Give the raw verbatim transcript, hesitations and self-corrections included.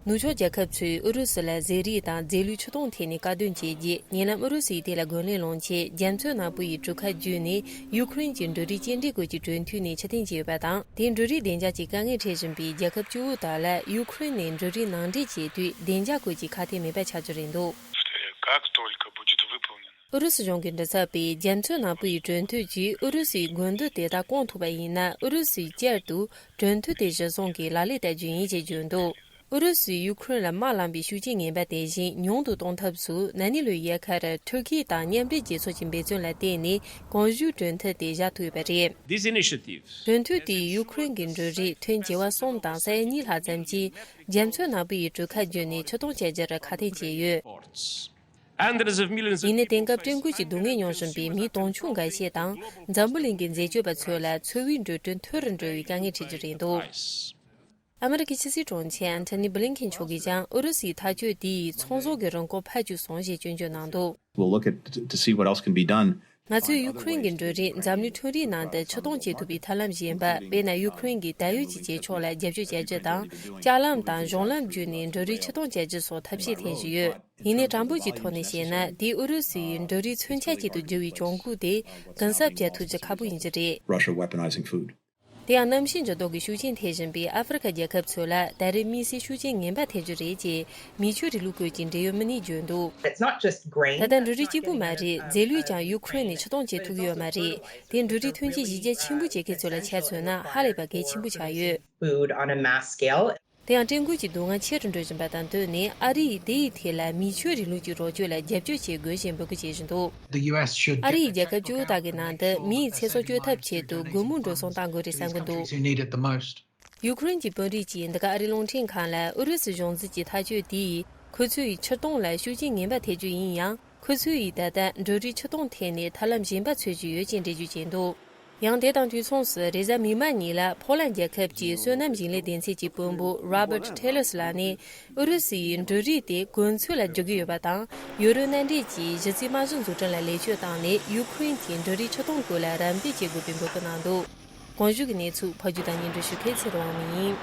ནུབ་ཕྱོགས་རྒྱལ་ཁབ་ཚོས་ཨུ་རུ་སུ་ལ་ཟས་རིགས་དང་རྫས་ལུད་ཕྱིར་གཏོང་ཐད་ནས་བཀག་སྡོམ་བྱས་རྗེས། ཉེ་ལམ་ཨུ་རུ་སུས་དེ་ལ་རྒོལ་ལན་སློང་ཆེད། རྒྱ་མཚོ་ནག་པོ་ཡི་གྲུ་ཁ་བརྒྱུད་ནས་ཡུ་ཁུ་རེན་གྱི་འབྲུ་རིགས་སྐྱེལ་འདྲེན་སྐོར་གྱི་གྲོས་མཐུན་ནས་ཕྱིར་འཐེན་བྱས་ཡོད་པ་དང་། དེས་འབྲུ་རིགས་བདེ་འཇགས་ཀྱི་དཀའ་ངལ་འཕྲད་བཞིན་པའི་རྒྱལ་ཁབ་བཅུ་དག་ལ་ཡུ་ཁུ་རེན་ནས་འབྲུ་རིགས་ནང་འདྲེན་བྱེད་དུས་བདེ་འཇགས་སྐོར་གྱི་ཁ་གཏད་མེད་པ་ཆགས་རྒྱུ་རེད་འདུག Как только будет выполнено. ཨུ་རུ་སུ་གཞུང་གི་མགྲིན་ཚབ་པས། རྒྱ་མཚོ་ནག་པོ་ཡི་གྲོས་མཐུན་གྱིས་ཨུ་རུ་སུའི་དགོས་འདུན་དེ་དག་སྐོང་ཐུབ་པ་ཡིན་ན། ཨུ་རུ་སུས་བསྐྱར་དུ་གྲོས་མཐུན་དེ་གཞི་བཟུང་གིས་ལག་ལེན་བསྟར་རྒྱུ་ཡིན་ཞེས་བརྗོད་འདུག་ཨུ་རུ་སུས་ཡུ་ཁུ་རེན་ལ་དམག་ལངས་པའི་ཤུགས་རྐྱེན་ངན་པ་དེ་བཞིན་ཉུང་དུ་གཏོང་ཐབས་སུ། ན་ནིང་ལོའི་དབྱར་ཁར་ཐུར་ཁེ་དང་མཉམ་འབྲེལ་རྒྱལ་ཚོགས་ཀྱི་འབད་བརྩོན་ལ་བརྟེན་ནས་གོང་ཞུས་གྲོས་མཐུན་དེ་བཞག་ཐུབ་ཡོད་པ་རེད། These initiatives གྲོས་མཐུན་དེས་ཡུ་ཁུ་རེན་གྱི་འབྲུ་རིགས་ཐོན་བྱེ་བ་གསུམ་དང་ས་ཡ་གཉིས་ལྷག་ཙམ་གྱིས་རྒྱ་མཚོ་ནག་པོ་ཡི་གྲུ་ཁ་བརྒྱུད་ནས་ཕྱིར་གཏོང་བྱ་རྒྱུར་ཁ་གཏད་བྱས་ཡོད། Hundreds of millions of ཡིན་ནའི། དེང་སྐབས་སྐྲན་སྐུལ་གྱི་སྡུག་བསྔལ་མྱོང་བཞིན་པའི་མི་དུང་ཕྱུར་འགའ་ཤས་དང་། འཛམ་བུ་གླིང་གི་འཛད་སྤྱོད་པ་ཚོ་ལ་འཚོ་བའི་འགྲོ་གྲོན་མཐོ་རུ་འགྲོ་བའི་དཀའ་ངལ་འཕྲད་རྒྱུ་རེད་འདུག་ཨ་མེ་རི་ཁའི་ཕྱི་སྲིད་དྲུང་ཆེ་ཨན་ཐོ་ནི་བྷི་ལིན་ཁེན་མཆོག་གིས་ཀྱང་ཨུ་རུ་སུའི་ཐག་གཅོད་དེ་ཡིས་ཚོང་ཟོག་གི་རིན་གོང་འཕར་བཅུག་སོང་ཞེས་སྐྱོན་བརྗོད་གནང་འདུག We'll look at to, to see what else can be done. ང་ཚོས་ཡུ་ཁུ་རེན་གྱི་འབྲུ་རིགས་འཛམ་གླིང་ཁྲོམ་རའི་ནང་དུ་ཕྱིར་གཏོང་བྱེད་ཐུབ་པའི་ཐབས་ལམ་གཞན་པ། དཔེར་ན། ཡུ་ཁུ་རེན་གྱིས་ད་ཡོད་ཀྱི་བྱེད་ཕྱོགས་ལ་རྒྱབ་སྐྱོར་བྱ་རྒྱུ་དང་། ལྕགས་ལམ་དང་གཞུང་ལམ་བརྒྱུད་ནས་འབྲུ་རིགས་ཕྱིར་གཏོང་བྱ་རྒྱུ་སོགས་ཐབས་ཤེས་འཐེན་བཞིན་ཡོད། ཡིན་ནའི་དྲང་པོ་ཞིག་ཐོག་ནས་བཤད་ན། དེས་ཨུ་རུ་སུའི་འབྲུ་རིགས་མཚོན་ཆ་ཅིག་ཏུ་གྱུར་བའི་གྱོང་གུད་དེ་གུན་གསབ་བྱ་ཐུབ་རྒྱུ་ཁག་པོ་ཡིན་རྒྱུ་རེད། Russia weaponizing food. དེ་ཡང་གནམ་གཤིས་འགྱུར་ལྡོག་གི་ཤུགས་རྐྱེན་ཐེབས་བཞིན་པའི་ཨ་ཧྥེ་རི་ཁ་རྒྱལ་ཁབ་ཚོ་ལ་ད་རེས་དམིགས་བསལ་ཤུགས་རྐྱེན་ངན་པ་ཐེབས་རྒྱུ་རེད་ཅེས་མིས་བྱོས་རིང་ལུགས་སྐོར་གྱི་འབྲེལ་ཡོད་མི་སྣས་བརྗོད་འདུག It's not just grain. ད་ལྟ་འབྲུ་རིགས་གཅིག་པུ་མ་རེད། རྫས་ལུད་ཀྱང་ཡུ་ཁུ་རེན་ནས་ཕྱིར་གཏོང་བྱེད་ཐུབ་ཀྱི་ཡོད་མ་རེད། དེ་འབྲུ་རིགས་ཐོན་སྐྱེད་གཞི་རྒྱ་ཆེན་པོ་བྱེད་མཁན་ཚོ་ལ་ཆ་མཚོན་ན་ཧ་ལས་པ་གལ་ཆེན་པོ་ཆགས་ཡོད། Food on a mass scale. དེ་ཡང་སྐྲན་སྐུལ་གྱི་སྡུག་བསྔལ་ཆེ་རུ་འགྲོ་བཞིན་པ་དང་བསྟུན་ནས། ཨ་རི་ཡིས་དེ་ཡི་ཐད་ལ་མིས་བྱོས་རིང་ལུགས་ཀྱི་རོགས་སྐྱོར་ལ་རྒྱབ་སྐྱོར་བྱེད་དགོས་ཞེས་འབོད་སྐུལ་བྱེད་བཞིན་འདུག The U S should ཨ་རི་ཡིས་རྒྱལ་ཁབ་བཅུ་དག་གི་ནང་དུ་མི་ཡི་ཚེ་སྲོག་སྐྱོབ་ཐབས་ཆེད་དུ་སྒོར་མོ་འགྲོ་སོང་གཏང་དགོས་རེད་བསམ་གྱི་འདུག Who need it the most. ཡུ་ཁུ་རེན་གྱི་དཔོན་རིགས་ཀྱིས་འདི་ག་ཨ་རིའི་རླུང་འཕྲིན་ཁང་ལ་ཨུ་རུ་སུའི་གཞུང་འཛིན་གྱི་ཐག་གཅོད་དེས་ཁོ་ཚོའི་ཕྱིར་གཏོང་ལ་ཤུགས་རྐྱེན་ངན་པ་ཐེབས་རྒྱུ་ཡིན་ཡང་། ཁོ་ཚོས་ད་ལྟ་འབྲུ་རིགས་ཕྱིར་གཏོང་ཐད་ནས་ཐབས་ལམ་གཞན་པ་འཚོལ་གྱི་ཡོད་ཅེས་འགྲེལ་བརྗོད་བྱས་འདུག་ཡང་དེ་དང་དུས་མཚུངས་སུ། རེས་གཟའ་མིག་དམར་ཉིན་ལ་ཕོ་ལན་རྒྱལ་ཁབ་ཀྱི་སོ་ནམ་ཞིང་ལས་སྡེ་ཚན་གྱི་དཔོན་པོ་Robert Taylors ལགས་ནས། ཨུ་རུ་སུ་ཡིས་འབྲུ་རིགས་དེ་གོ་མཚོན་ལ་བསྒྱུར་གྱི་ཡོད་པ་དང་། ཡོ་རོབ་མནའ་འབྲེལ་གྱིས་གཞི་རྩའི་དམག་གཞུང་འཛུགས་སྐྲུན་ལ་ལས་ཆོད་བཏང་ནས། ཡུ་ཁུ་རེན་གྱི་འབྲུ་རིགས་ཕྱིར་གཏོང་སྐོར་ལ་རམ་འདེགས་བྱེད་དགོས་པའི་འབོད་སྐུལ་གནང་འདུག་གོང་ཞུས་ཀྱི་གནས་ཚུལ་ཕབ་སྒྱུར་དང་སྙན་སྒྲོན་ཞུ་མཁན་ཚེ་རིང་དབང་མོ་ཡིན།